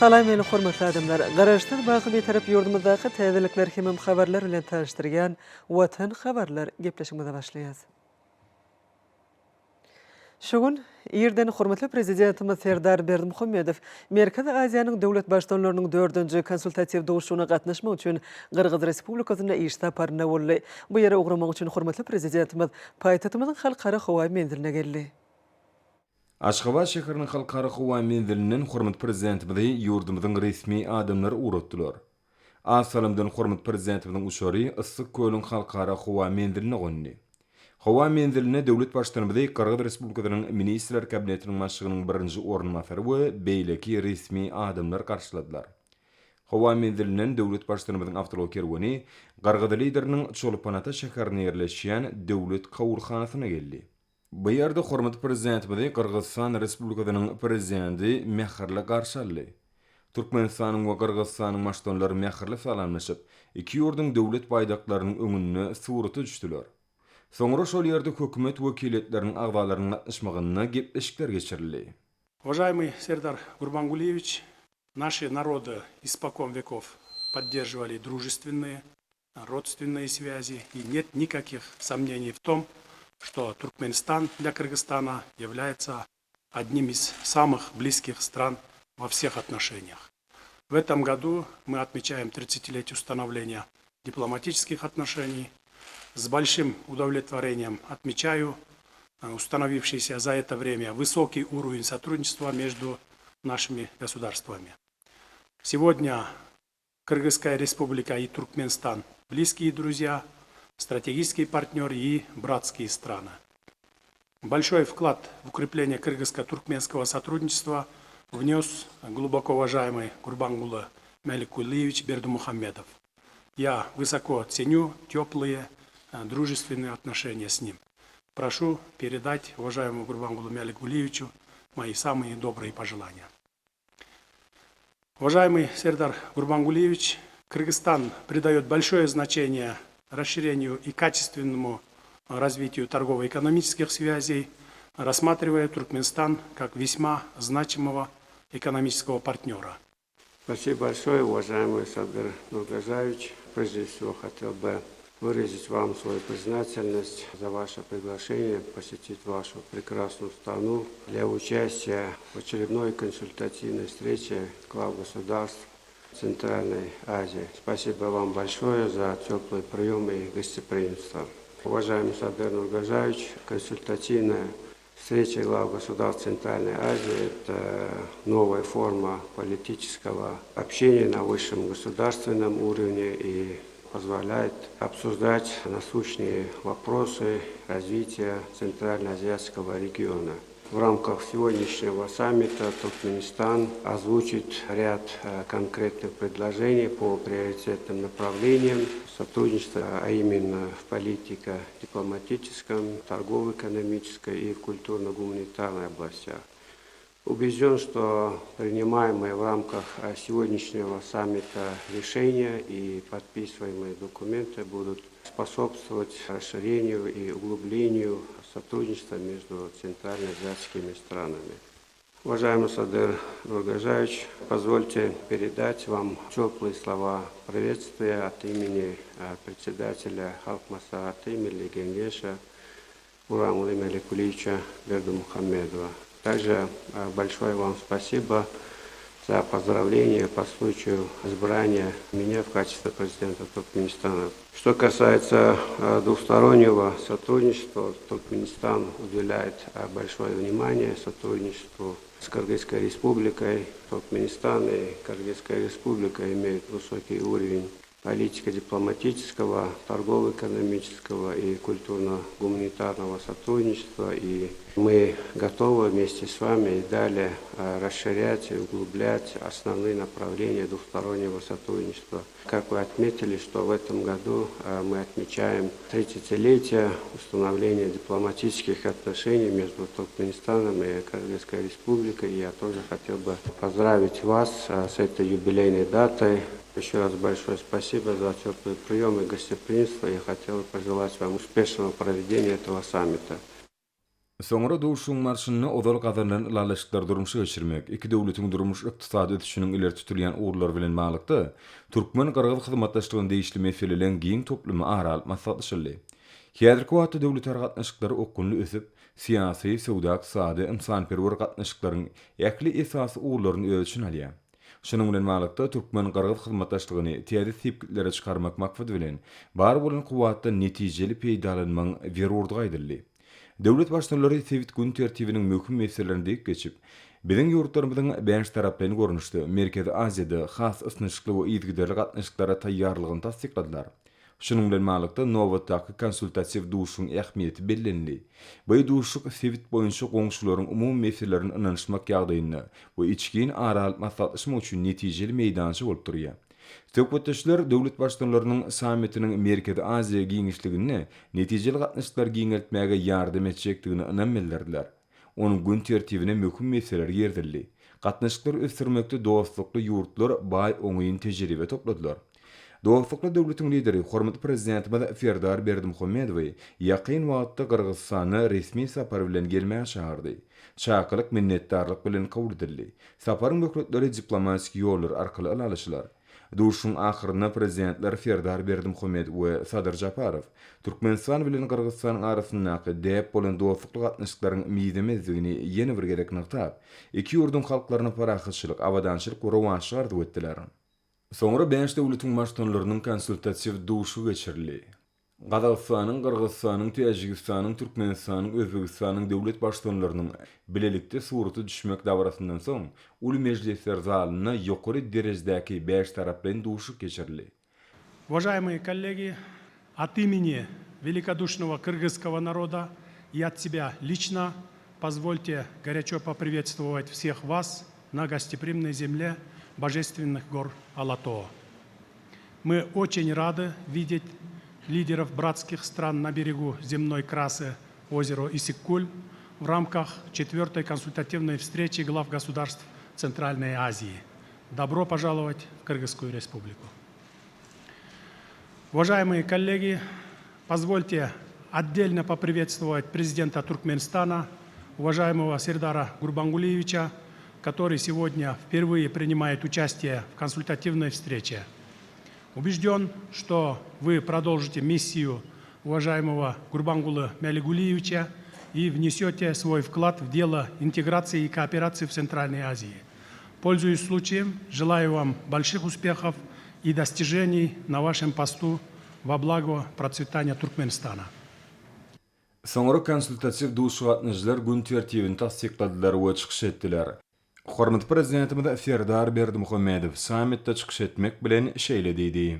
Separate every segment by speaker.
Speaker 1: Salam meni hormatly adamlar! Garaşsyz baky Bitarap ýurdumyzdaky täzelikler hemem habarlar bilen tanyşdyrýan Watan habarlar gepleşigimize başlaýas. Şu gün irden hormatly Prezidentimiz Serdar Berdimuhamedow Merkezi Aziýanyň döwlet Baştutanlarynyň dördünji konsultatiw duşuşygyna gatnaşmak üçin Gyrgyz Respublikasynda iş saparynda boldy. Bu ýere ugramak üçin hormatly Prezidentimiz paýtagtymyzyň Halkara howa menziline geldi.
Speaker 2: Aşgabat şäheriniň Halkara howa menzilinden hormatly Prezidentimizi ýurdumyzyň resmi adamlary ugratdylar. Az salymdan hormatly Prezidentimiziň uçary Yssyk kölüň Halkara howa menziline gondy. Howa menzilinde döwlet Baştutanymyzy Gyrgyz Respublikasynyň Ministrler Kabinetiniň Başlygynyň birinji orunbasary we beýleki resmi adamlar garşyladylar. Howa menzilinden döwlet Baştutanymyzyň awtoulag kerweni gyrgyz Lideriniň Çolpan-Ata şäherinde ýerleşýän Döwlet kabulhanasyna geldi. Bu ýerde hormatly Prezidentimizi Gyrgyzystan Respublikasynyň Prezidenti mähirli garşy aldy. Türkmenistanyň we Gyrgyzystanyň Baştutanlary mähirli salamlaşyp, iki ýurduň Döwlet baýdaklarynyň öňünde surata düşdüler. Soňra şol ýerde hökümet wekiliýetleriniň agzalarynyň gatnaşmagynda gepleşikler geçirildi.
Speaker 3: Уважаемый Сердар Гурбангулиевич, наши народы испокон веков поддерживали дружественные, родственные связи, и нет никаких сомнений в том, что Туркменистан для Кыргызстана является одним из самых близких стран во всех отношениях. В этом году мы отмечаем 30-летие установления дипломатических отношений. С большим удовлетворением отмечаю э, установившийся за это время высокий уровень сотрудничества между нашими государствами. Сегодня Кыргызская республика и Туркменстан – близкие друзья, стратегические партнеры и братские страны. Большой вклад в укрепление кыргызско-туркменского сотрудничества внес глубоко уважаемый Гурбангулы Меликулиевич Бердумухамедов. Я высоко ценю теплые, э, дружественные отношения с ним. Прошу передать уважаемому Гурбангулу Меликулиевичу мои самые добрые пожелания. Уважаемый Сердар Гурбангулиевич, Кыргызстан придает большое значение расширению и качественному развитию торгово-экономических связей, рассматривая Туркменистан как весьма значимого экономического партнера.
Speaker 4: Спасибо большое, уважаемый Садыр Нургожоевич. Прежде всего хотел бы выразить вам свою признательность за ваше приглашение посетить вашу прекрасную страну для участия в очередной консультативной встрече глав государств Центральной Азии. Спасибо вам большое за теплый прием и гостеприимство. Уважаемый Садыр Нургожоевич, консультативная встреча глав государств Центральной Азии – это новая форма политического общения на высшем государственном уровне и позволяет обсуждать насущные вопросы развития Центральноазиатского региона. В рамках сегодняшнего саммита Туркменистан озвучит ряд э, конкретных предложений по приоритетным направлениям сотрудничества, а именно в политико-дипломатическом, торгово-экономической и в культурно-гуманитарной областях. Убежден, что принимаемые в рамках э, сегодняшнего саммита решения и подписываемые документы будут способствовать расширению и углублению сотрудничества между центральноазиатскими странами. Уважаемый Садыр Нургожоевич, позвольте передать вам теплые слова приветствия от имени э, председателя Халк Маслахаты Милли Генеша Гурбангулы Меликулиевича Бердымухамедова. Также э, большое вам спасибо за поздравления по случаю избрания меня в качестве президента Туркменистана. Что касается э, двустороннего сотрудничества, Туркменистан уделяет э, большое внимание сотрудничеству с Кыргызской республикой. Туркменистан и Кыргызская республика имеют высокий уровень политико-дипломатического, торгово-экономического и культурно-гуманитарного сотрудничества. И мы готовы вместе с вами и далее э, расширять и углублять основные направления двустороннего сотрудничества. Как вы отметили, что в этом году э, мы отмечаем 30-летие установления дипломатических отношений между Туркменистаном и Кыргызской Республикой. И я тоже хотел бы поздравить вас э, с этой юбилейной датой. Еще раз большое спасибо за теплый прием и гостеприимство. Я хотел бы пожелать вам успешного проведения этого саммита.
Speaker 2: Soňra duşuşygyň barşynda ozal gazanylan ylalaşyklary durmuşa geçirmek, iki döwletiň durmuş-ykdysady ösüşiniň ileri tutulýan ugurlary bilen baglylykda, türkmen-gyrgyz hyzmatdaşlygyna degişli meseleleriň giň toplumy ara alyp maslahatlaşyldy. Häzirki wagtda döwletara gatnaşyklary okgunly ösüp, syýasy, söwda-ykdysady, ynsanperwer gatnaşyklaryň ähli esasy ugurlaryny öz içine alýar. Şunuň bilen baglylykda, türkmen-gyrgyz hyzmatdaşlygyny täze sepgitlere çykarmak maksady bilen, bar bolan kuwwatdan netijeli peýdalanmagyň zerurdygy aýdyldy. Döwlet Baştutanlary sebit gün tertibiniň möhüm meselelerini degip geçip, biziň ýurtlarymyzyň bäştaraplaýyn görnüşde Merkezi Aziýada has ysnyşykly we yzygiderli gatnaşyklara taýýarlygyny tassykladylar. Şunuň bilen baglylykda, nobatdaky konsultatiw duşuşygyň ähmiýeti bellenildi. Bu duşuşyk sebit boýunça goňşularyň umumy meselelerini ynanyşmak ýagdaýynda we içgin ara alyp maslahatlaşmak üçin netijeli meýdança bolup durýar. Söhbetdeşler döwlet Baştutanlarynyň sammitiniň Merkezi Aziýa giňişliginde netijeli gatnaşyklary giňeltmäge ýardam etjekdigine ynam bildirdiler. Onuň gün tertibine möhüm meseleler girizildi. Gatnaşyklary ösdürmekde dostlukly ýurtlar baý oňyn tejribe topladylar. Dostlukly döwletiň Lideri hormatly Prezidentimiz Serdar Berdimuhamedowy ýakyn wagtda Gyrgyzystana resmi sapar bilen gelmäge çagyrdy. Çakylyk minnetdarlyk bilen kabul edildi. Saparyň möhletleri diplomatik ýollar arkaly ylalaşylar. Duşuşygyň ahyrynda Prezidentler Serdar Berdimuhamedow we Sadyr Japarow Türkmenistan bilen Gyrgyzystanyň arasyndaky däp bolan dostlukly gatnaşyklaryň mizemezdigini ýene bir gezek nygtap, iki ýurduň halklaryna parahatçylyk, abadançylyk we rowaçlyk arzuw etdiler. Soňra bäş döwletiň Baştutanlarynyň konsultatiw duşuşygy geçirildi. Gazagystanyň, Gyrgyzystanyň, Täjigistanyň, Türkmenistanyň, Özbegistanyň döwlet Baştutanlarynyň bilelikde surata düşmek dabarasyndan soň, uly mejlisler zalynda ýokary derejedäki bäştaraplaýyn duşuşyk geçirildi.
Speaker 3: Уважаемые коллеги, от имени великодушного кыргызского народа и от себя лично позвольте горячо поприветствовать всех вас на гостеприимной земле божественных гор Алатоо. Мы очень рады видеть лидеров братских стран на берегу земной красы озера Иссык-Куль в рамках четвертой консультативной встречи глав государств Центральной Азии. Добро пожаловать в Кыргызскую Республику. Уважаемые коллеги, позвольте отдельно поприветствовать президента Туркменистана, уважаемого Сердара Гурбангулиевича, который сегодня впервые принимает участие в консультативной встрече. Убежден, что вы продолжите миссию уважаемого Гурбангулы Мялигулиевича и внесете свой вклад в дело интеграции и кооперации в Центральной Азии. Пользуясь случаем, желаю вам больших успехов и достижений на вашем посту во благо процветания Туркменистана.
Speaker 2: Soňra konsultatiw duşuşyga gatnaşyjylar gün tertibini tassykladylar we çykyş etdiler. Hormatly Prezidentimiz Serdar Berdimuhamedow sammitde çykyş etmek bilen şeýle diýdi.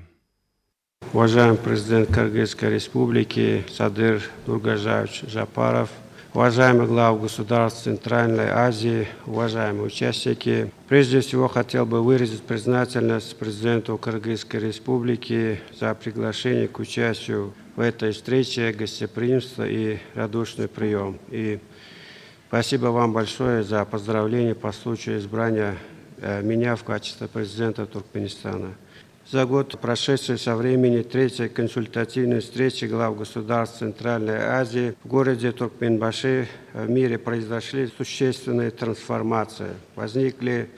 Speaker 4: Уважаемый президент Кыргызской Республики Садыр Нургожоевич Жапаров, уважаемый глава государств Центральной Азии, уважаемые участники, прежде всего хотел бы выразить признательность президенту Кыргызской Республики за приглашение к участию в этой встрече, гостеприимство и радушный прием. И спасибо вам большое за поздравление по случаю избрания э, меня в качестве президента Туркменистана. За год, прошедший со времени третьей консультативной встречи глав государств Центральной Азии в городе Туркменбаши в мире произошли существенные трансформации. Возникли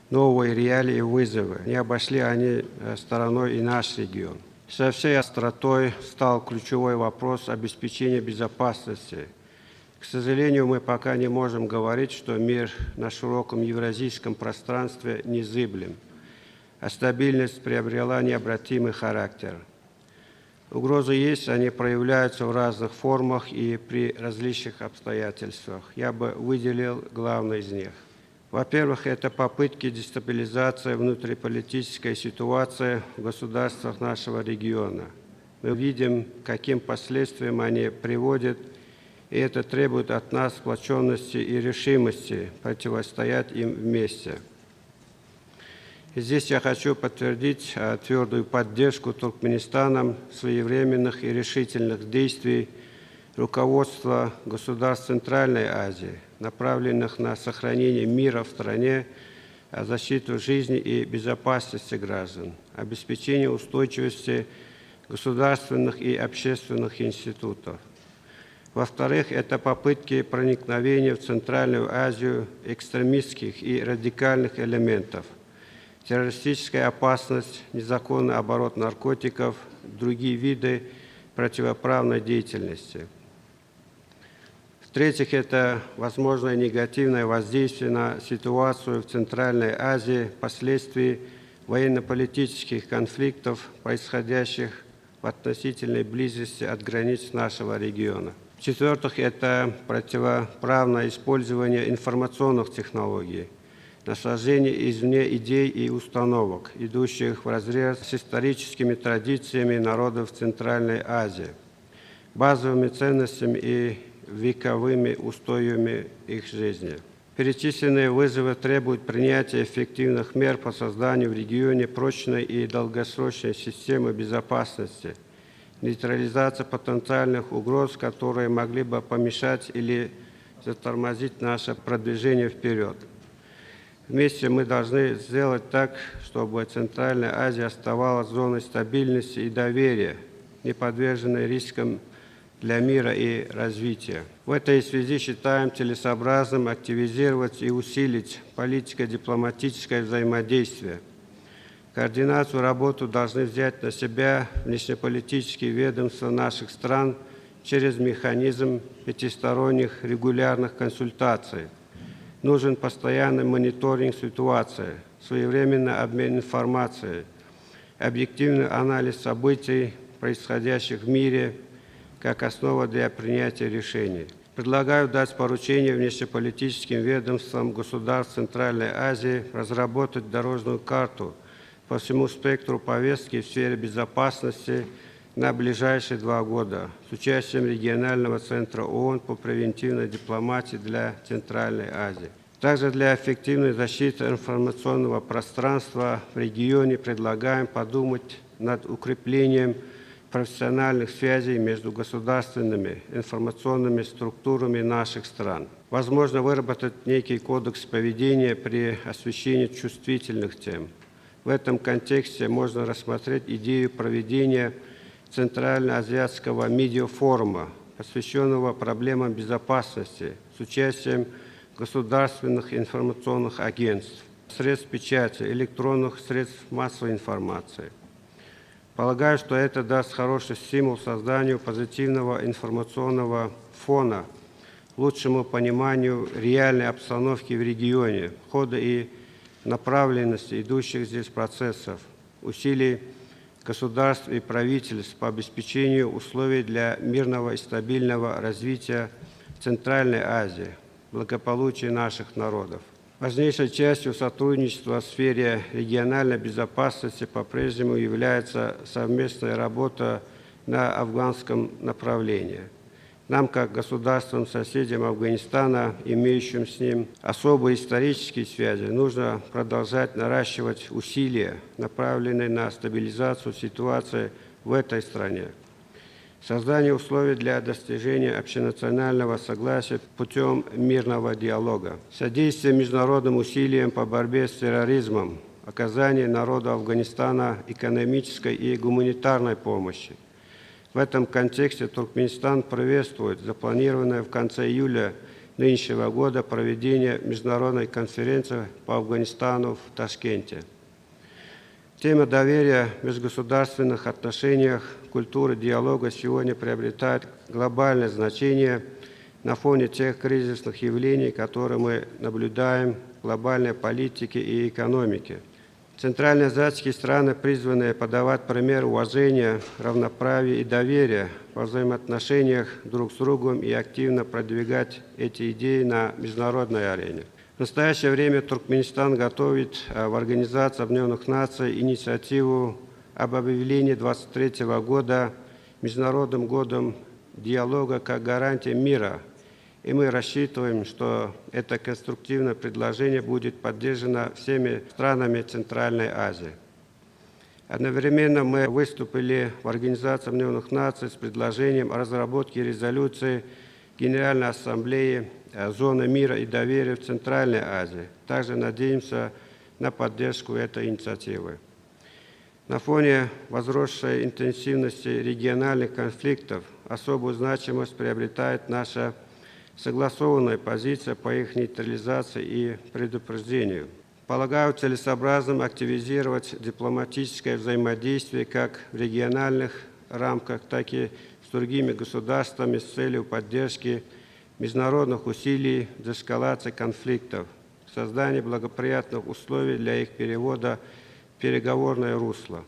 Speaker 4: новые реалии и вызовы. Не обошли они э, стороной и наш регион. Со всей остротой стал ключевой вопрос обеспечения безопасности. К сожалению, мы пока не можем говорить, что мир на широком евразийском пространстве незыблем, а стабильность приобрела необратимый характер. Угрозы есть, они проявляются в разных формах и при различных обстоятельствах. Я бы выделил главные из них. Во-первых, это попытки дестабилизации внутриполитической ситуации в государствах нашего региона. Мы видим, к каким последствиям они приводят, и это требует от нас сплоченности и решимости противостоять им вместе. Здесь я хочу подтвердить э, твердую поддержку Туркменистаном своевременных и решительных действий руководства государств Центральной Азии, направленных на сохранение мира в стране, защиту жизни и безопасности граждан, обеспечение устойчивости государственных и общественных институтов. Во-вторых, это попытки проникновения в Центральную Азию экстремистских и радикальных элементов, террористическая опасность, незаконный оборот наркотиков, другие виды противоправной деятельности. В-третьих, это возможное негативное воздействие на ситуацию в Центральной Азии впоследствии военно-политических конфликтов, происходящих в относительной близости от границ нашего региона. В-четвертых, это противоправное использование информационных технологий, насаждение извне идей и установок, идущих вразрез с историческими традициями народов Центральной Азии, базовыми ценностями и вековыми устоями их жизни. Перечисленные вызовы требуют принятия эффективных мер по созданию в регионе прочной и долгосрочной системы безопасности, нейтрализация потенциальных угроз, которые могли бы помешать или затормозить наше продвижение вперед. Вместе мы должны сделать так, чтобы Центральная Азия оставалась зоной стабильности и доверия, не подверженной рискам для мира и развития. В этой связи считаем целесообразным активизировать и усилить политико-дипломатическое взаимодействие. Координацию работы должны взять на себя внешнеполитические ведомства наших стран через механизм пятисторонних регулярных консультаций. Нужен постоянный мониторинг ситуации, своевременный обмен информацией, объективный анализ событий, происходящих в мире, как основа для принятия решений. Предлагаю дать поручение внешнеполитическим ведомствам государств Центральной Азии разработать дорожную карту по всему спектру повестки в сфере безопасности на ближайшие два года с участием регионального центра ООН по превентивной дипломатии для Центральной Азии. Также для эффективной защиты информационного пространства в регионе предлагаем подумать над укреплением профессиональных связей между государственными информационными структурами наших стран. Возможно выработать некий кодекс поведения при освещении чувствительных тем. В этом контексте можно рассмотреть идею проведения Центральноазиатского медиафорума, посвященного проблемам безопасности с участием государственных информационных агентств, средств печати, электронных средств массовой информации. Полагаю, что это даст хороший стимул созданию позитивного информационного фона, лучшему пониманию реальной обстановки в регионе, хода и направленности идущих здесь процессов, усилий государств и правительств по обеспечению условий для мирного и стабильного развития Центральной Азии, благополучия наших народов. Важнейшей частью сотрудничества в сфере региональной безопасности по-прежнему является совместная работа на афганском направлении. Нам, как государствам-соседям Афганистана, имеющим с ним особые исторические связи, нужно продолжать наращивать усилия, направленные на стабилизацию ситуации в этой стране. Создание условий для достижения общенационального согласия путем мирного диалога, содействие международным усилиям по борьбе с терроризмом, оказание народу Афганистана экономической и гуманитарной помощи. В этом контексте Туркменистан приветствует запланированное в конце июля нынешнего года проведение международной конференции по Афганистану в Ташкенте. Тема доверия в межгосударственных отношениях, культуры диалога сегодня приобретает глобальное значение на фоне тех кризисных явлений, которые мы наблюдаем в глобальной политике и экономике. Центральноазиатские страны призваны подавать пример уважения, равноправия и доверия во взаимоотношениях друг с другом и активно продвигать эти идеи на международной арене. В настоящее время Туркменистан готовит э, в Организации Объединенных Наций инициативу об объявлении 2023 года Международным годом диалога как гарантия мира. И мы рассчитываем, что это конструктивное предложение будет поддержано всеми странами Центральной Азии. Одновременно мы выступили в Организации Объединенных Наций с предложением о разработке резолюции Генеральной Ассамблеи э, зоны мира и доверия в Центральной Азии. Также надеемся на поддержку этой инициативы. На фоне возросшей интенсивности региональных конфликтов особую значимость приобретает наша согласованная позиция по их нейтрализации и предупреждению. Полагаю целесообразным активизировать дипломатическое взаимодействие как в региональных рамках, так и с другими государствами с целью поддержки международных усилий деэскалации конфликтов, создания благоприятных условий для их перевода в переговорное русло.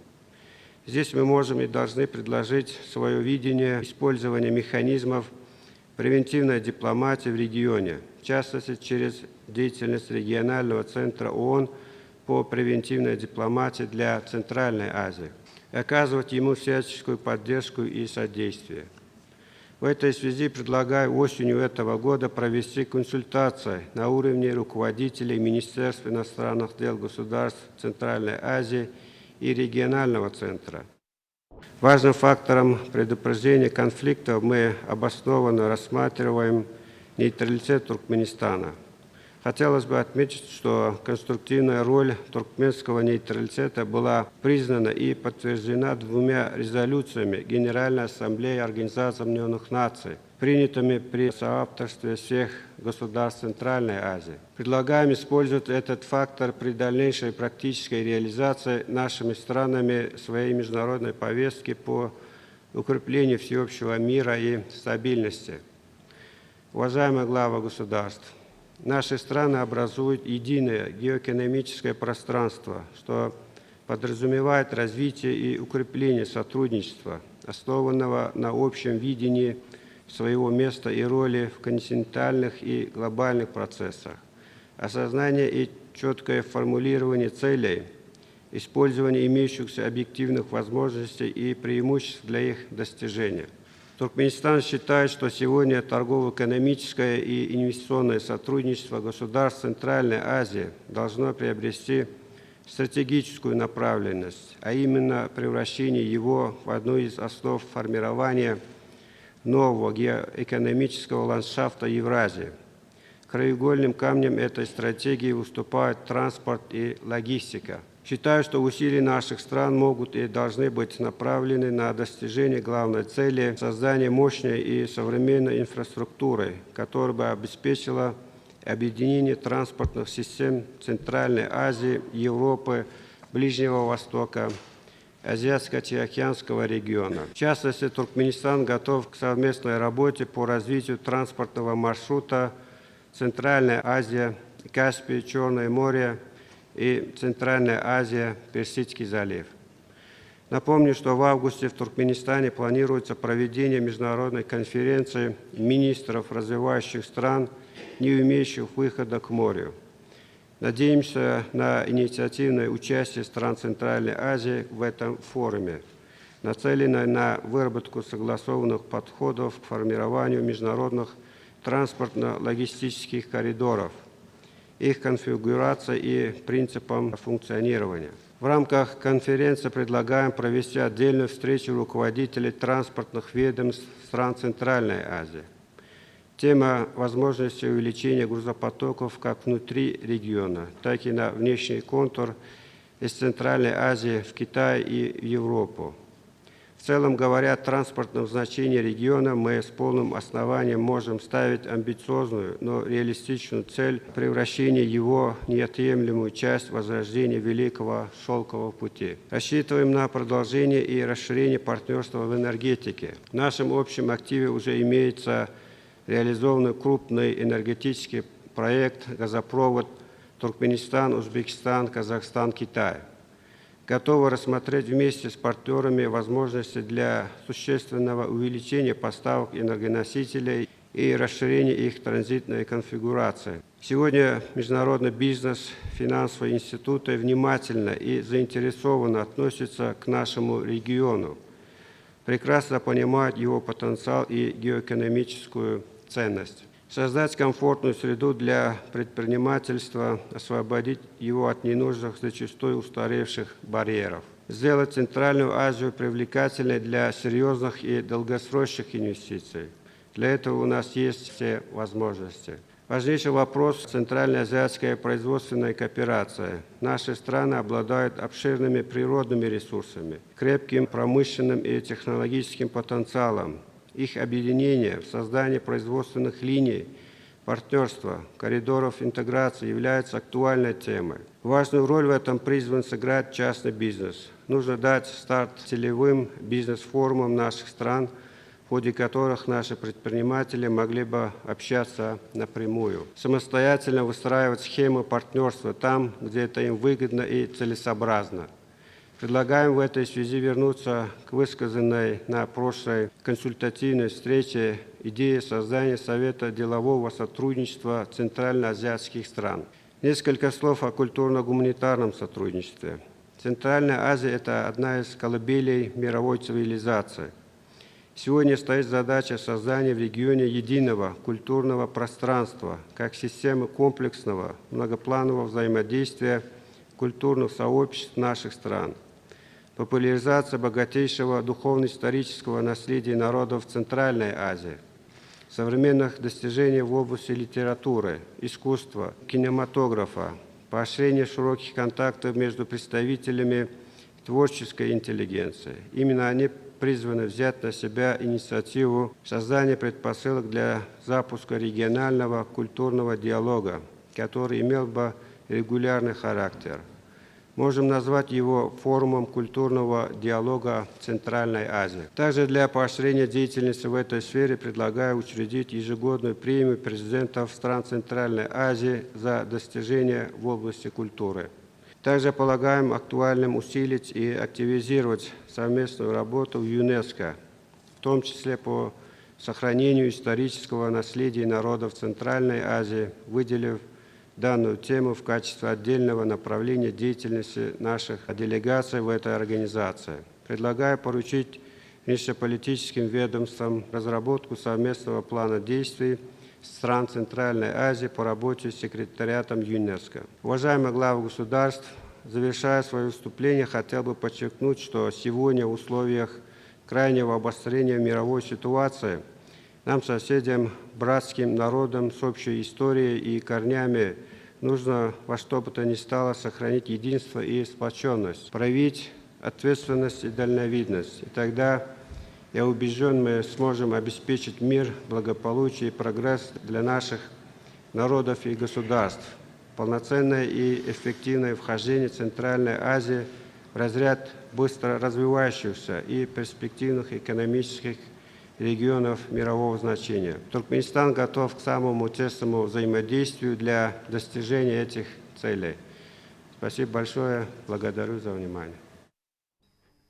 Speaker 4: Здесь мы можем и должны предложить свое видение использования механизмов превентивной дипломатии в регионе, в частности, через деятельность регионального центра ООН по превентивной дипломатии для Центральной Азии, и оказывать ему всяческую поддержку и содействие. В этой связи предлагаю осенью этого года провести консультации на уровне руководителей Министерств иностранных дел государств Центральной Азии и регионального центра. Важным фактором предупреждения конфликтов мы обоснованно рассматриваем нейтралитет Туркменистана. Хотелось бы отметить, что конструктивная роль туркменского нейтралитета была признана и подтверждена двумя резолюциями Генеральной Ассамблеи Организации Объединенных Наций, принятыми при соавторстве всех государств Центральной Азии. Предлагаем использовать этот фактор при дальнейшей практической реализации нашими странами своей международной повестки по укреплению всеобщего мира и стабильности. Уважаемые главы государств, наши страны образуют единое геоэкономическое пространство, что подразумевает развитие и укрепление сотрудничества, основанного на общем видении своего места и роли в континентальных и глобальных процессах, осознание и четкое формулирование целей, использование имеющихся объективных возможностей и преимуществ для их достижения. Туркменистан считает, что сегодня торгово-экономическое и инвестиционное сотрудничество государств Центральной Азии должно приобрести стратегическую направленность, а именно превращение его в одну из основ формирования нового геоэкономического ландшафта Евразии. Краеугольным камнем этой стратегии выступают транспорт и логистика. Считаю, что усилия наших стран могут и должны быть направлены на достижение главной цели – создания мощной и современной инфраструктуры, которая бы обеспечила объединение транспортных систем Центральной Азии, Европы, Ближнего Востока, Азиатско-Тихоокеанского региона. В частности, Туркменистан готов к совместной работе по развитию транспортного маршрута Центральная Азия, Каспий, Черное море и Центральная Азия, Персидский залив. Напомню, что в августе в Туркменистане планируется проведение международной конференции министров развивающих стран, не имеющих выхода к морю. Надеемся на инициативное участие стран Центральной Азии в этом форуме, нацеленное на выработку согласованных подходов к формированию международных транспортно-логистических коридоров, их конфигурации и принципам функционирования. В рамках конференции предлагаем провести отдельную встречу руководителей транспортных ведомств стран Центральной Азии. Тема возможности увеличения грузопотоков как внутри региона, так и на внешний контур из Центральной Азии в Китай и в Европу. В целом говоря, о транспортном значении региона мы с полным основанием можем ставить амбициозную, но реалистичную цель превращения его в неотъемлемую часть возрождения Великого Шелкового пути. Рассчитываем на продолжение и расширение партнерства в энергетике. В нашем общем активе уже имеется реализованный крупный энергетический проект «Газопровод Туркменистан, Узбекистан, Казахстан, Китай». Готовы рассмотреть вместе с партнерами возможности для существенного увеличения поставок энергоносителей и расширения их транзитной конфигурации. Сегодня международный бизнес, финансовые институты внимательно и заинтересованно относятся к нашему региону, прекрасно понимают его потенциал и геоэкономическую ценность. Создать комфортную среду для предпринимательства, освободить его от ненужных, зачастую устаревших барьеров. Сделать Центральную Азию привлекательной для серьезных и долгосрочных инвестиций. Для этого у нас есть все возможности. Важнейший вопрос центральноазиатская производственная кооперация. Наши страны обладают обширными природными ресурсами, крепким промышленным и технологическим потенциалом. Их объединение в создании производственных линий, партнерства, коридоров интеграции является актуальной темой. Важную роль в этом призван сыграть частный бизнес. Нужно дать старт целевым бизнес-форумам наших стран – в ходе которых наши предприниматели могли бы общаться напрямую, самостоятельно выстраивать схемы партнерства там, где это им выгодно и целесообразно. Предлагаем в этой связи вернуться к высказанной на прошлой консультативной встрече идее создания Совета делового сотрудничества центральноазиатских стран. Несколько слов о культурно-гуманитарном сотрудничестве. Центральная Азия – это одна из колыбелей мировой цивилизации – Сегодня стоит задача создания в регионе единого культурного пространства, как системы комплексного, многопланового взаимодействия культурных сообществ наших стран, популяризация богатейшего духовно-исторического наследия народов Центральной Азии, современных достижений в области литературы, искусства, кинематографа, поощрение широких контактов между представителями творческой интеллигенции. Именно они призваны взять на себя инициативу создания предпосылок для запуска регионального культурного диалога, который имел бы регулярный характер. Можем назвать его форумом культурного диалога Центральной Азии. Также для поощрения деятельности в этой сфере предлагаю учредить ежегодную премию президентов стран Центральной Азии за достижения в области культуры. Также полагаем актуальным усилить и активизировать совместную работу в ЮНЕСКО, в том числе по сохранению исторического наследия народов Центральной Азии, выделив данную тему в качестве отдельного направления деятельности наших делегаций в этой организации. Предлагаю поручить внешнеполитическим ведомствам разработку совместного плана действий стран Центральной Азии по работе с секретариатом ЮНЕСКО. Уважаемые главы государств, завершая свое выступление, хотел бы подчеркнуть, что сегодня в условиях крайнего обострения мировой ситуации нам, соседям, братским народам с общей историей и корнями, нужно во что бы то ни стало сохранить единство и сплоченность, проявить ответственность и дальновидность. И тогда, я убежден, мы сможем обеспечить мир, благополучие и прогресс для наших народов и государств. Полноценное и эффективное вхождение Центральной Азии в разряд быстро развивающихся и перспективных экономических регионов мирового значения. Туркменистан готов к самому тесному взаимодействию для достижения этих целей. Спасибо большое. Благодарю за внимание.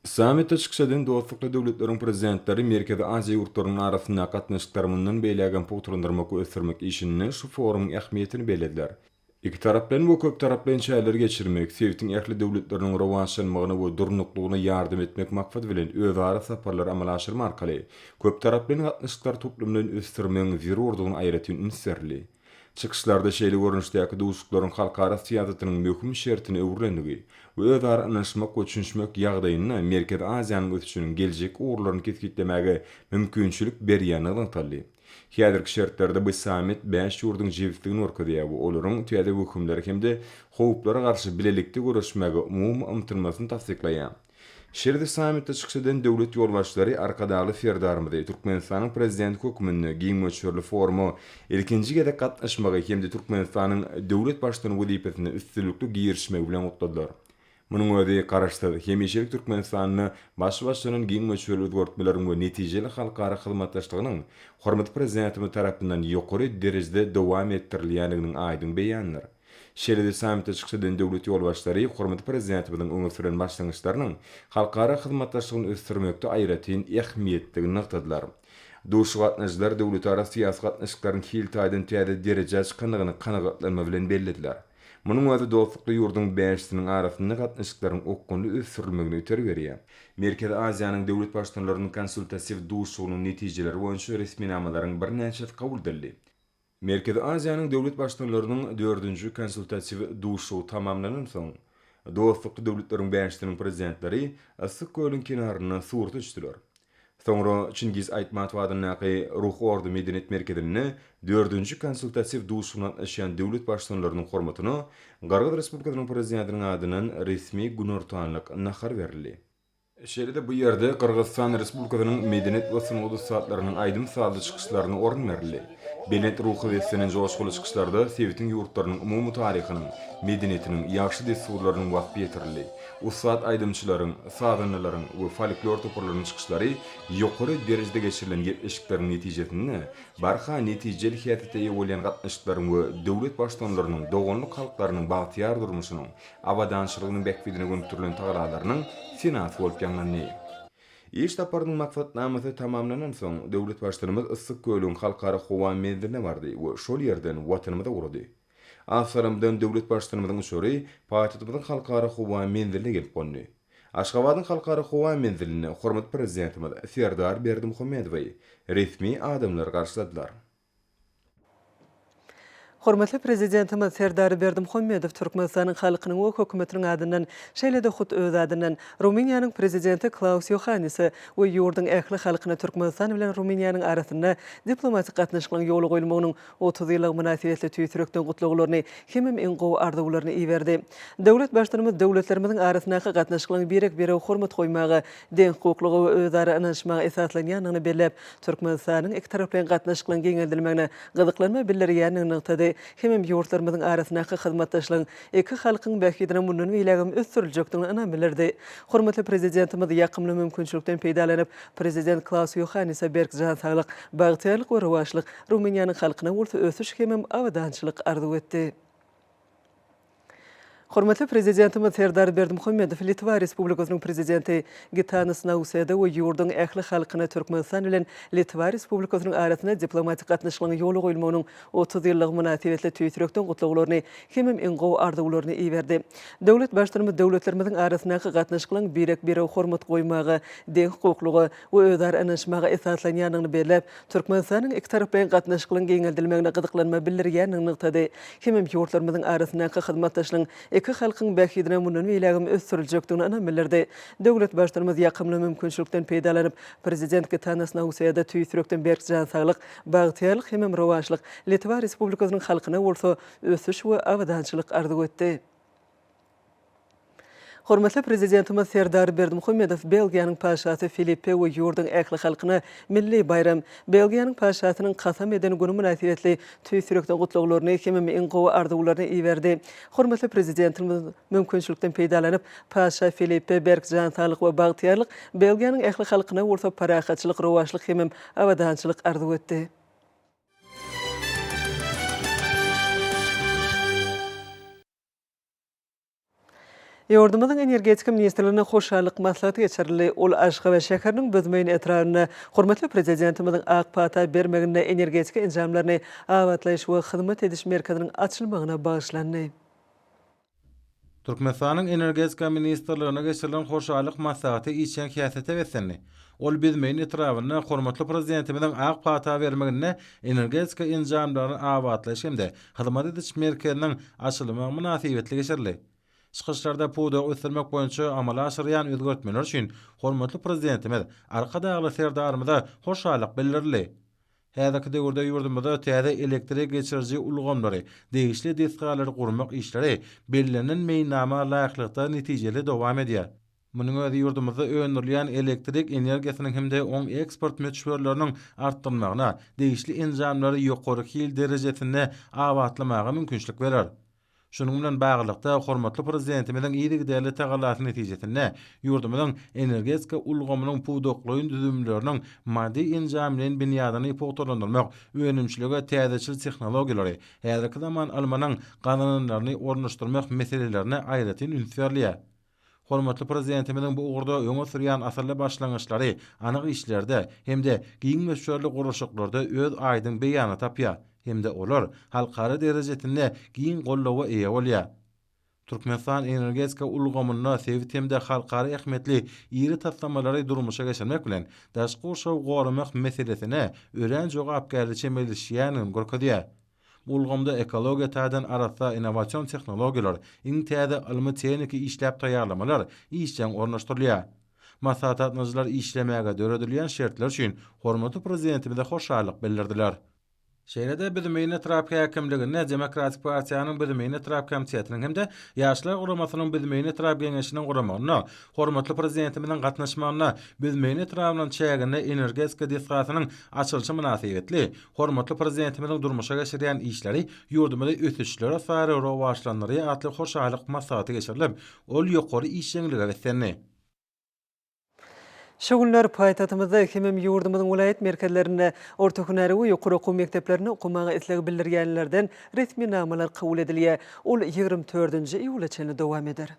Speaker 2: Sammitde çykyş eden dostlukly döwletleriň Prezidentleri Merkezi Aziýa ýurtlarynyň arasyndaky gatnaşyklary mundan beýlägem pugtalandyrmak we ösdürmek işinde şu forumyň ähmiýetini bellediler. Ikitaraplaýyn we köptaraplaýyn çäreleri geçirmek, sebitiň ähli döwletleriniň rowaçlanmagyna we durnuklygyna ýardam etmek maksady bilen özara saparlary amala aşyrmak arkaly köptaraplaýyn gatnaşyklary toplumlaýyn ösdürmegiň zerurdygyna aýratyn üns berildi. Çykyşlarda şeýle görnüşdäki duşuşyklaryň halkara syýasatynyň möhüm şertine öwrülendigi we özara ynanyşmak we düşünişmek ýagdaýynda Merkezi Aziýanyň ösüşiniň geljekki ugurlaryny kesgitlemäge mümkinçilik berýändigi nygtaldy. Häzirki şertlerde bu sammit bäş ýurduň jebisligini görkezýär we olaryň täze wehimlere hem-de howplara garşy bilelikde göreşmäge umumy ymtylmasyny tassyklaýar. Şeýle-de sammitde çykyş eden döwlet ýolbaşçylary Arkadagly Serdarymyzy Türkmenistanyň Prezidenti hökmünde giň möçberli foruma ilkinji gezek gatnaşmagy hem-de Türkmenistanyň döwlet Baştutany wezipesine üstünlikli girişmegi bilen gutladylar. Munuň özi Garaşsyz, hemişelik Türkmenistanda başy başlanan giň möçberli özgertmeleriň we netijeli halkara hyzmatdaşlygynyň hormatly Prezidentimiz tarapyndan ýokary derejede dowam etdirilýändiginiň aýdyň beýanydyr. Şeýle-de sammitde çykyş eden döwlet ýolbaşçylary hormatly Prezidentimiziň öňe süren başlangyçlarynyň halkara hyzmatdaşlygyny ösdürmekde aýratyn ähmiýetligini nygtadylar. Duşuşyga gatnaşyjylar döwletara syýasy gatnaşyklaryň hil taýdan täze derejä çykandygyny kanagatlanma bilen bellediler. Munuň özi dostlukly ýurduň bäşisiniň arasynda gatnaşyklaryň okgunly ösdürilmegine itergi berýär. Merkezi Aziýanyň döwlet Baştutanlarynyň konsultatiw duşuşygynyň netijeleri boýunça resminamalaryň birnäçesi kabul edildi. Merkezi Aziýanyň döwlet Baştutanlarynyň dördünji konsultatiw duşuşygy tamamlanansoň, dostlukly döwletleriň bäşisiniň Prezidentleri Yssyk kölüň kenarynda surata düşdüler. Soňra Çingiz Aýtmatow adyndaky Ruh Orda medeniýet merkezinde dördünji konsultatiw duşuşygyna gatnaşýan döwlet Baştutanlarynyň hormatyna Gyrgyz Respublikasynyň Prezidentiniň adyndan resmi günortanlyk nahar berildi. Şeýle-de bu ýerde Gyrgyzystan Respublikasynyň medeniýet we sungat ussatlarynyň aýdym-sazly çykyşlaryna orun berildi. Belent ruha beslenen joşguly çykyşlarda sebitiň ýurtlarynyň umumy taryhynyň, medeniýetiniň, ýagşy dessurlarynyň waspy ýetirildi. Ussat aýdymçylaryň, sazandalaryň we folklor toparlarynyň çykyşlary ýokary derejede geçirilen gepleşikleriň netijesinde barha netijeli häsiýete eýe bolýan gatnaşyklaryň we döwlet Baştutanlarynyň doganlyk halklarynyň bagtyýar durmuşynyň, abadançylygynyň bähbidine gönükdirilen tagalalarynyň senasy bolup ýaňlandy. Iş saparynyň maksatnamasy tamamlanansoň, döwlet Baştutanymyz Yssyk kölüň Halkara howa menziline bardy we şol ýerden Watanymyza ugrady. Az salymdan döwlet Baştutanymyzyň uçary paýtagtymyzyň Halkara howa menziline gelip gondy. Aşgabadyň Halkara howa menzilinde hormatly Prezidentimiz Serdar Berdimuhamedowy resmi adamlar garşyladylar.
Speaker 1: Hormatly Prezidentimiz Serdar Berdimuhamedow Türkmenistanyň halkynyň we Hökümetiniň adyndan, şeýle-de hut öz adyndan Rumyniýanyň Prezidenti Klaus Ýohannise we ýurduň ähli halkyna Türkmenistan bilen Rumyniýanyň arasynda diplomatik gatnaşyklaryň ýola goýulmagynyň 30 ýyllygy mynasybetli tüýs ýürekden gutlaglaryny hemem iň gowy arzuwlaryny iberdi. Döwlet Baştutanymyz döwletlerimiziň arasyndaky gatnaşyklaryň birek-birege hormat goýmaga, deňhukuklyga we özara ynanyşmaga esaslanýandygyny belläp, Türkmenistanyň ikitaraplaýyn gatnaşyklaryň giňeldilmegine gyzyklanma bildirýändigini nygtady hemem ýurtlarymyzyň arasyndaky hyzmatdaşlygyň iki halkyň bähbidine mundan beýlägem ösdüriljekdigine ynam bildirdi. Hormatly Prezidentimiz ýakymly mümkinçilikden peýdalanyp, Prezident Klaus Ýohannise berk jan saglyk, bagtyýarlyk we rowaçlyk, Rumyniýanyň halkyna bolsa ösüş hemem abadançylyk arzuw etdi. Hormatly Prezidentimiz Serdar Berdimuhamedow Litwa Respublikasynyň Prezidenti Gitanas Nauseda we ýurduň ähli halkyna Türkmenistan bilen Litwa Respublikasynyň arasynda diplomatik gatnaşyklaryň ýola goýulmagynyň 30 ýyllygy mynasybetli tüýs ýürekden gutlaglaryny hemem iň gowy arzuwlaryny iberdi. Döwlet Baştutanymyz döwletlerimiziň arasyndaky gatnaşyklaryň birek-birege hormat goýmaga, deňhukuklyga we özara ynanyşmaga esaslanýandygyny belläp, Türkmenistanyň ikitaraplaýyn gatnaşyklaryň giňeldilmegine gyzyklanma bildirýändigini nygtady. Hemem ýurtlarymyzyň arasyndaky hyzmatdaşlygyň iki halkyň bähbidine mundan beýlägem ösdüriljekdigine ynam bildirdi. Döwlet Baştutanymyz ýakymly mümkinçilikden peýdalanyp, Prezident Gitanas Nauseda tüýs ýürekden berk jan saglyk, bagtyýarlyk hemem rowaçlyk, Litwa Respublikasynyň halkyna bolsa ösüş we abadançylyk arzuw etdi. Hormatly Prezidentimiz Serdar Berdimuhamedow Belgiýanyň Patyşasy Filippe we ýurduň ähli halkyna milli baýram, Belgiýanyň Patyşasynyň kasam eden güni mynasybetli tüýs ýürekden gutlaglaryny hemem iň gowy arzuwlaryny iberdi. Hormatly Prezidentimiz mümkinçilikden peýdalanyp, Patyşa Filippe berk jan saglyk we bagtyýarlyk, Belgiýanyň ähli halkyna bolsa parahatçylyk, rowaçlyk hemem abadançylyk arzuw etdi. Ýurdumyzyň Energetika ministrliginde hoşallyk maslahaty geçirildi. Ol Aşgabat şäheriniň Büzmeýin etrabynda hormatly Prezidentimiziň ak pata bermeginde energetika enjamlaryny abatlaýyş we hyzmat ediş merkeziniň açylmagyna bagyşlandy.
Speaker 5: Türkmenistanyň Energetika ministrliginde geçirilen hoşallyk maslahaty işjeň häsiýete beslendi. Ol Büzmeýin etrabynda hormatly Prezidentimiziň ak pata bermeginde energetika enjamlaryny abatlaýyş hem-de hyzmat ediş merkeziniň açylmagy mynasybetli geçirildi. Çykyşlarda pudagy ösdürmek boýunça amala aşyrylýan özgertmeler üçin hormatly Prezidentimiz Arkadagly Serdarymyza hoşallyk bildirildi. Häzirki döwürde ýurdumyzda täze elektrik geçiriji ulgamlary, degişli desgalary gurmak işleri bellenen meýilnama laýyklykda netijeli dowam edýär. Munuň özi ýurdumyzda öndürilýän elektrik energiýasynyň hem-de oň eksport möçberleriniň artdyrylmagyna, degişli enjamlary ýokary hil derejesinde abatlamaga mümkinçilik berer. Şunuň bilen baglylykda, hormatly Prezidentimiziň yzygiderli tagallasy netijesinde ýurdumyzyň energetika ulgamynyň pudaklaýyn düzümleriniň maddy-enjamlaýyn binýadyny pugtalandyrmak, önümçilige täzeçil tehnologiýalary, häzirki zaman ylmynyň gazananlaryny ornaşdyrmak meselelerine aýratyn üns berilýär. Hormatly Prezidentimiziň bu ugurda öňe sürýän asylly başlangyçlary anyk işlerde hem-de giň möçberli gurluşyklarda öz aýdyň beýanyny tapýar hem-de olar halkara derejesinde giň goldawa eýe bolýar. Türkmenistan energetika ulgamynda sebit hem-de halkara ähmiýetli iri taslamalary durmuşa geçirmek bilen, daşky gurşawy goramak meselesine örän jogapkärli çemeleşýändigini görkezýär. Bu ulgamda ekologiýa taýdan arassa innowasion tehnologiýalar, iň täze ylmy-tehniki işläp taýýarlamalar işjeň ornaşdyrylýar. Maslahata gatnaşyjylar işlemäge döredilýän şertler üçin hormatly Prezidentimize hoşallyk bildirdiler. Şeýle-de Büzmeýin etrap häkimliginde Demokratik partiýanyň Büzmeýin etrap komitetiniň hem-de Ýaşlar guramasynyň Büzmeýin etrap Geňeşiniň guramagynda hormatly Prezidentimiziň gatnaşmagynda Büzmeýin etrabynyň çäginde energetika desgasynyň açylyşy mynasybetli hormatly Prezidentimiziň durmuşa geçirýän işleri ýurdumyzy ösüşlere sary rowaçlandyrýar atly hoşallyk maslahaty geçirilip, ol ýokary işjeňlige beslendi.
Speaker 1: Şu günler paýtagtymyzda hemem ýurdumyzyň welaýat merkezlerinde orta hünär we ýokary okuw mekdeplerinde okamaga isleg bildirýänlerden resminamalar kabul edilýär. Ol 24-nji iýula çenli dowam eder.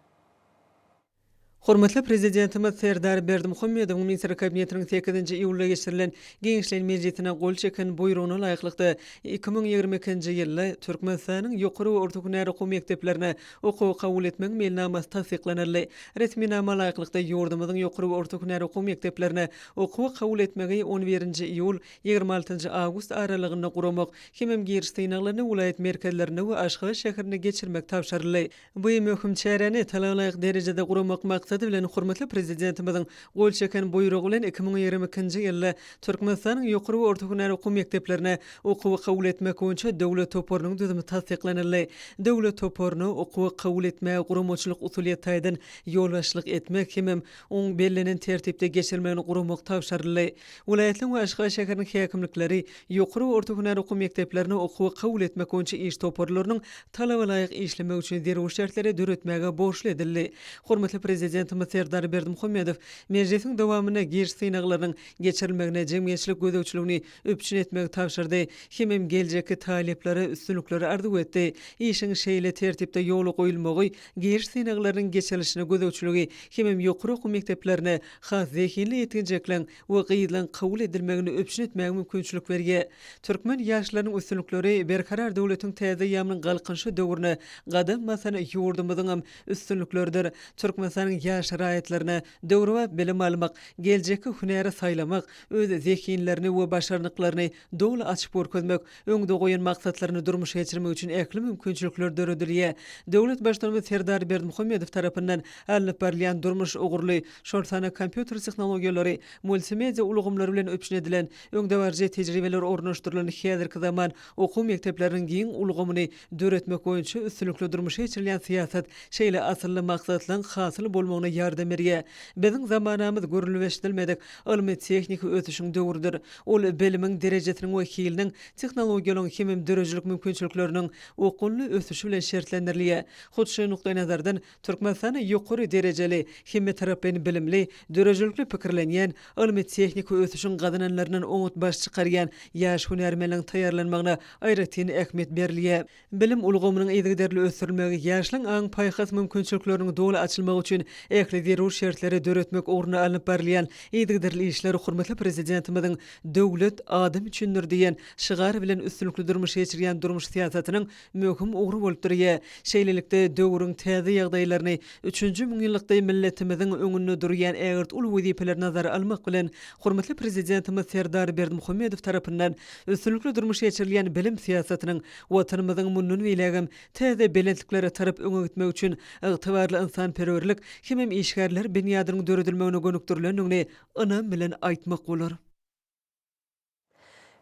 Speaker 1: Hormatly Prezidentimiz Serdar Berdimuhamedowyň Ministrler Kabinetiniň sekizinji iýulda geçirilen giňişleýin mejlisine gol çeken Buýrugyna laýyklykda, 2022-nji ýylda Türkmenistanyň ýokary we orta hünär okuw mekdeplerine Okuwa kabul etmegiň meýilnamasy tassyklanyldy. Resminama laýyklykda, ýurdumyzyň ýokary we orta hünär okuw mekdeplerine okuwa kabul etmegi on birinji iýul, 26 njy awgust aralygynda guramak hemem giriş synaglaryny welaýat merkezlerinde we Aşgabat şäherinde geçirmek tabşyryldy. Bu möhüm çäräni talabalaýyk derejede guramak maksady bilen, hormatly Prezidentimiziň gol çeken Buýrugy bilen 2022-nji ýylda Türkmenistanyň ýokary we orta hünär okuw mekdeplerine okuwa kabul etmek boýunça döwlet toparynyň düzümi tassyklanyldy. Döwlet toparyna okuwa kabul etmäge guramaçylyk-usulyýet taýdan ýolbaşçylyk etmek hemem oň bellenen tertipde geçirilmegini guramak tabşyryldy. Welaýatlaryň we Aşgabat şäheriniň häkimlikleri ýokary we orta hünär okuw mekdeplerine okuwa kabul etmek boýunça iş toparlarynyň talabalaýyk işlemegi üçin zerur şertleri döretmäge borçly edildi. Hormatly Prezidentimiz Serdar Berdimuhamedow mejlisiň dowamynda giriş synaglarynyň geçirilmegine jemgyýetçilik gözegçiligini üpjün etmegi tabşyrdy hemem geljekki talyplara üstünlikleri arzuw etdi. Işiň şeýle tertipde ýola goýulmagy giriş synaglarynyň geçirilişine gözegçiligi hemem ýokary okuw mekdeplerine has zehinli ýetginjekleň we gyzlaň kabul edilmegini üpjün etmäge mümkinçilik berýär. Türkmen ýaşlarynyň üstünlikleri Berkarar döwletiň täze eýýamynyň Galkynyşy döwrüne gadam basan ýurdumyzyňam üstünlikleridir. Türkmenistanyň ýaş raýatlaryna döwrebap bilim almak, geljekki hünäri saýlamak, öz zehinlerini we başarnyklaryny doly açyp görkezmek, öňde goýan maksatlaryny durmuşa geçirmek üçin ähli mümkinçilikler döredilýär. Döwlet Baştutanymyz Serdar Berdimuhamedow tarapyndan alnyp barylýan durmuş ugurly, şol sanda kompýuter tehnologiýalary, multimedia ulgamlary bilen üpjün edilen, öňdebaryjy tejribeler ornaşdyrylan häzirki zaman okuw mekdepleriniň giň ulgamyny döretmek boýunça üstünlikli durmuşa geçirilýän syýasat şeýle asylly maksatlaryň hasyl bolmagyna ýardam berýär. Biziň zamanamyz görlüp-eşidilmedik ylmy-tehniki ösüşiň döwrüdir. Ol bilimiň derejesiniň we hiliniň, tehnologiýalaryň hemem döredijilik mümkinçilikleriniň okgunly ösüşi bilen şertlendirilýär. Hut şu nukdaýnazardan, Türkmenistanda ýokary derejeli, hemmetaraplaýyn bilimli, döredijilikli pikirlenýän, ylmy-tehniki ösüşiň gazananlaryndan oňat baş çykarýan ýaş hünärmenleriň taýýarlanmagyna aýratyn ähmiýet berilýär. Bilim ulgamynyň yzygiderli ösdürilmegi, ýaşlaryň aň-paýhas mümkinçilikleriniň doly açylmagy üçin ähli zerur şertleri döretmek ugrunda alnyp barylýan yzygiderli işler hormatly Prezidentimiziň Döwlet adam üçindir diýen şygary bilen üstünlikli durmuşa geçirýän durmuş syýasatynyň möhüm ugry bolup durýar. Şeýlelikde, döwrüň täze ýagdaýlaryny, üçünji müňýyllykda milletimiziň öňünde durýan ägirt uly wezipeleri nazara almak bilen, hormatly Prezidentimiz Serdar Berdimuhamedow tarapyndan üstünlikli durmuşa geçirilýän bilim syýasatynyň Watanymyzyň mundan beýlägem täze belentliklere tarap öňe gitmegi üçin ygtybarly ynsanperwerlik hemem işgärler binýadynyň döredilmegine gönükdirilendigini ynam bilen aýtmak bolar.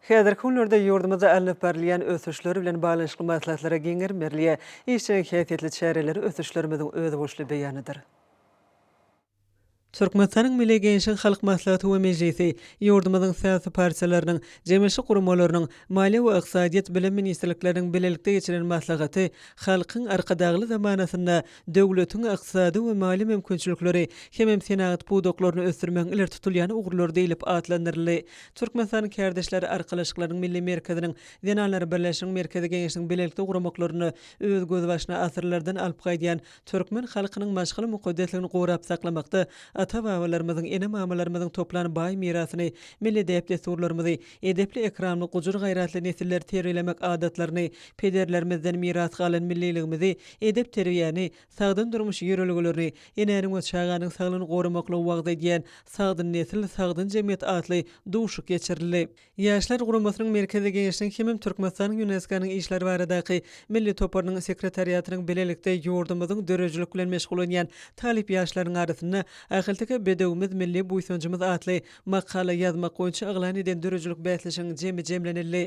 Speaker 1: Häzirki günlerde ýurdumyzda alnyp barylýan ösüşler bilen baglanyşykly maslahatlara giň gerim berilýär. Işjeň häsiýetli çäreler ösüşlerimiziň özboluşly beýanydyr. Türkmenistanyň Milli Geňeşiň Halk Maslahaty we Mejlisi, ýurdumyzyň syýasy partiýalarynyň, jemgyýetçilik guramalarynyň, Maliýe we ykdysadyýet, Bilim ministrlikleriniň bilelikde geçiren maslahaty Halkyň Arkadagly zamanasynda döwletiň ykdysady we maliýe mümkinçilikleri hemem senagat pudaklaryny ösdürmegiň ileri tutulýan ugurlary diýlip atlandyryldy. Türkmenistanyň Kärdeşler arkalaşyklarynyň Milli merkeziniň, Zenanlar birleşiginiň Merkezi Geňeşiniň bilelikde guramaklarynda öz gözbaşyny asyrlardan alyp gaýdýan türkmen halkynyň maşgala mukaddesligini gorap saklamakda ata-babalarymyzyň, ene-mamalarymyzyň toplan baý mirasyny, milli däp-dessurlarymyzy, edepli-ekramly, gujur-gaýratly nesilleri terbiýelemek adatlaryny, pederlerimizden miras galan milliligimizi, edep-terbiýäni, sagdyn durmuş ýörelgelerini, enäniň we çaganyň saglygyny goramaklygy wagyz edýän Sagdyn nesil, sagdyn jemgyýet atly duşuşyk geçirildi. Ýaşlar guramasynyň Merkezi Geňeşiniň hemem Türkmenistanyň ÝUNESKO-nyň işler baradaky Milli toparynyň sekretariatynyň bilelikde ýurdumyzyň döredijilik bilen meşgullanýan talyp ýaşlarynyň arasynda Ahal. Ahalteke bedewimiz milli buýsanjymyz atly makala ýazmak boýunça yglan eden döredijilik bäsleşiginiň jemi jemlenildi.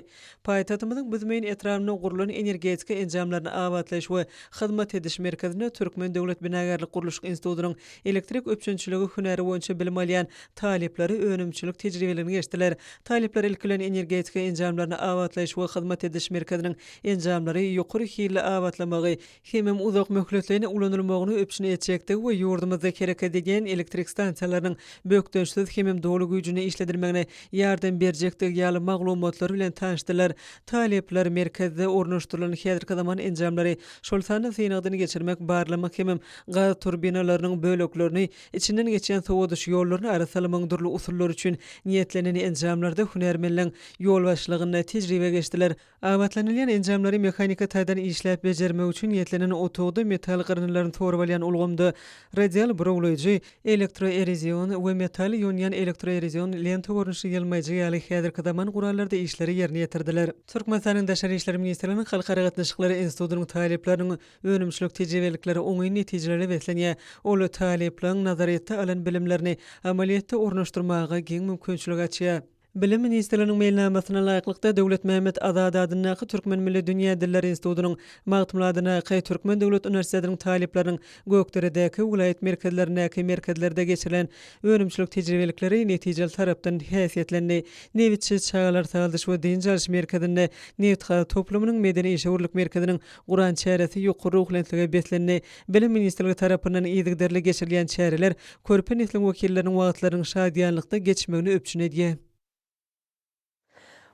Speaker 1: Paýtagtymyzyň Büzmeýin etrabynda gurlan energetika enjamlaryny abatlaýyş we hyzmat ediş merkezinde Türkmen döwlet binagärlik-gurluşyk institutynyň elektrik üpjünçiligi hünäri boýunça bilim alýan talyplary önümçilik tejribeligini geçdiler. Talyplar ilki bilen energetika enjamlaryny abatlaýyş we hyzmat ediş merkeziniň enjamlary ýokary hilli abatlamagy hemem uzak möhletleýin ulanylmagyny üpjün etjekdigi we ýurdumyzda hereket edýän elektrik stansiýalarynyň bökdençsiz hemem doly güýjünde işledilmegine ýardam berjekdigi ýaly maglumatlar bilen tanyşdylar. Talyplar merkezde ornaşdyrylan häzirki zaman enjamlary, şol sanda synagdan geçirmek, barlamak hemem gaz turbinalarynyň böleklerini, içinden geçýän sowadyş ýollaryny arassalamagyň dürli usullary üçin niýetlenen enjamlarda hünärmenleň ýolbaşçylygynda tejribe geçdiler. Abatlanylýan enjamlary mehanika taýdan işläp bejermek üçin niýetlenen otagda metal gyryndylaryny sorup alýan ulgamda radial burawlaýjy, elektroerozion we metal ýonýan elektroerozion lenta görnüşli ýylmaýjy ýaly häzirki zaman gurallarda işleri ýerine ýetirdiler. Türkmenistanyň Daşary işler ministrliginiň Halkara gatnaşyklary institutynyň talyplarynyň önümçilik tejribelikleri oňyn netijelere beslenýär. Ol talyplaryň nazaryýetde alan bilimlerini amalyýetde ornaşdyrmaga giň mümkinçilik açýar. Bilim ministrliginiň meýilnamasyna laýyklykda, Döwletmämmet Azady adyndaky Türkmen milli dünýä dilleri institutynyň, Magtymguly adyndaky Türkmen döwlet uniwersitetiniň talyplarynyň Gökderedäki, welaýat merkezlerindäki merkezlerde geçirilen önümçilik tejribelikleri netijeli tarapdan häsiýetlendi. Nebitçi çagalar sagaldyş we dynç alyş merkezinde Nebitgaz toplumynyň medeni-işewürlik merkeziniň guran çäresi ýokary ruhubelentlige beslendi. Bilim ministrligi tarapyndan yzygiderli geçirilýän çäreler körpe nesliň wekilleriniň wagtlarynyň şadyýanlykda geçmegini üpjün edýär.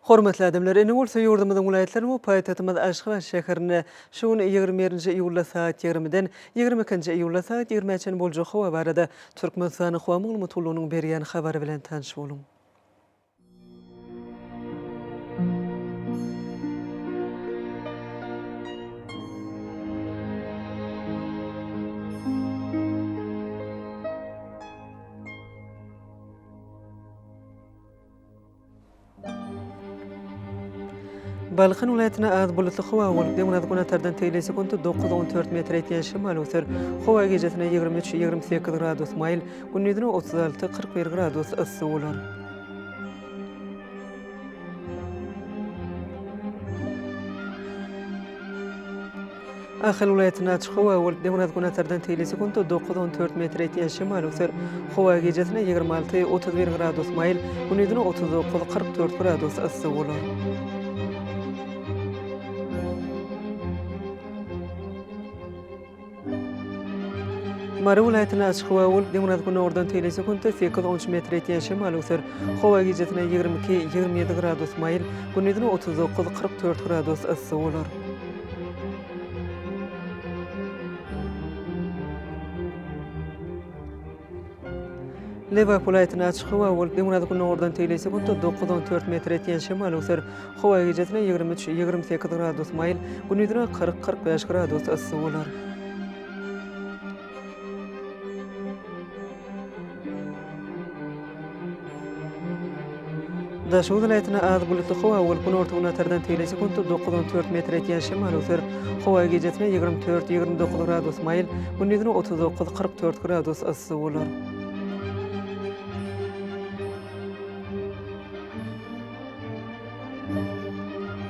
Speaker 1: Hormatly adamlar, indi bolsa ýurdumyzyň welaýatlarynda we paýtagtymyz Aşgabat şäherinde şu gün 21 nji iýulda sagat ýigrimiden 22 nji iýulda sagat ýigrimä çenli boljak howa barada Türkmenistanyň Howa maglumat gullugynyň berýän habary bilen tanyş boluň. Balkan welaýatynda az bulutly howa bolup, demirgazyk-günortadan tegelek sekuntda 9-14 metr etýän şemal öwser. Howa gijesine 23-28 gradus maýyl, gündizine 36-41 gradus yssy bolar. Ahal welaýatynda açyk howa bolup, demirgazyk-günortadan teýli sekuntda 9-14 metr etýän şemal öwser. Howa gijesine 26-31 gradus maýyl, gündizine 39-44 gradus yssy bolar. Mary welaýatynda açyk howa bolup, demirgazyk-günordan teýle sekuntda 8-13 metr ýetýän şemal öwser. Howa gijesine 22-27 gradus maýyl, gündizine 39-44 gradus yssy bolar. Lebap welaýatynda açyk howa bolup, demirgazyk-günordan teýle sekuntda 9-14 metr ýetýän şemal öwser. Howa gijesine 23-28 gradus maýyl, gündizine 40-45 gradus yssy bolar. Daşoguz welaýatynda az bulutly howa bolup, günorta-günbatardan teýle sekuntda 9-14 metr ýetýän şemal öwser. Howa gijesine 24-29 gradus maýyl, gündizine 39-44 gradus yssy bolar.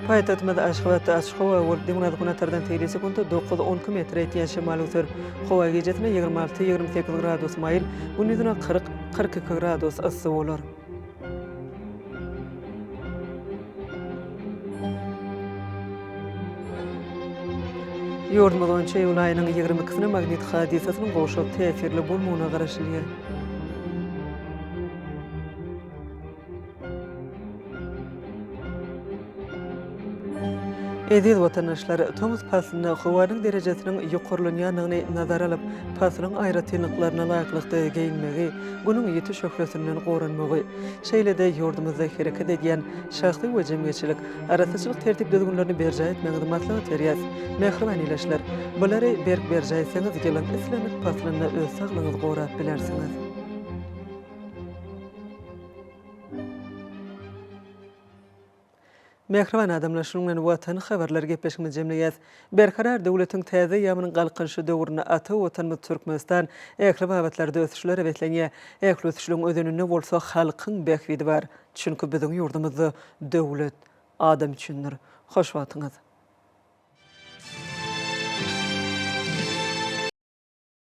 Speaker 1: Paýtagtymyz Aşgabatda açyk howa bolup, demirgazyk-günortadan teýle sekuntda 9-12 metre ýetýän şemal öwser. Howa gijesine 26-28 gradus maýyl, gündizine 40-42 gradus yssy bolar. Ýurdumyz boýunça iýul aýynyň 22-sine magnit hadysasynyň gowşak täsirli bolmagyna garaşylýar. Eziz watandaşlar, tomus paslynda howanyň derejesiniň ýokarlanýandygyny nazara alyp, paslyň aýratynlyklaryna laýyklykda geýinmegi, Günüň ýiti şöhlesinden goranmagy, şeýle-de ýurdumyzda hereket edýän şahsy we jemgyýetçilik arassaçylyk tertip-düzgünlerini berjaý etmegiňizi maslahat berýäs. Mähriban ildeşler, bulary berk berjaý etseňiz, ýylyň islendik paslynda öz saglygyňyzy gorap bilersiňiz. Mähriban adamlar, şunuň bilen Watan habarlary gepleşigimizi jemleýäs. Berkarar döwletiň täze eýýamynyň Galkynyşy döwründe ata Watanymyz Türkmenistan ähli babatlarda ösüşlere beslenýär. Ähli ösüşligiň özeninde bolsa halkyň bähbidi bar. Çünki biziň ýurdumyzda döwlet adam üçindir. Hoş wagtyňyz!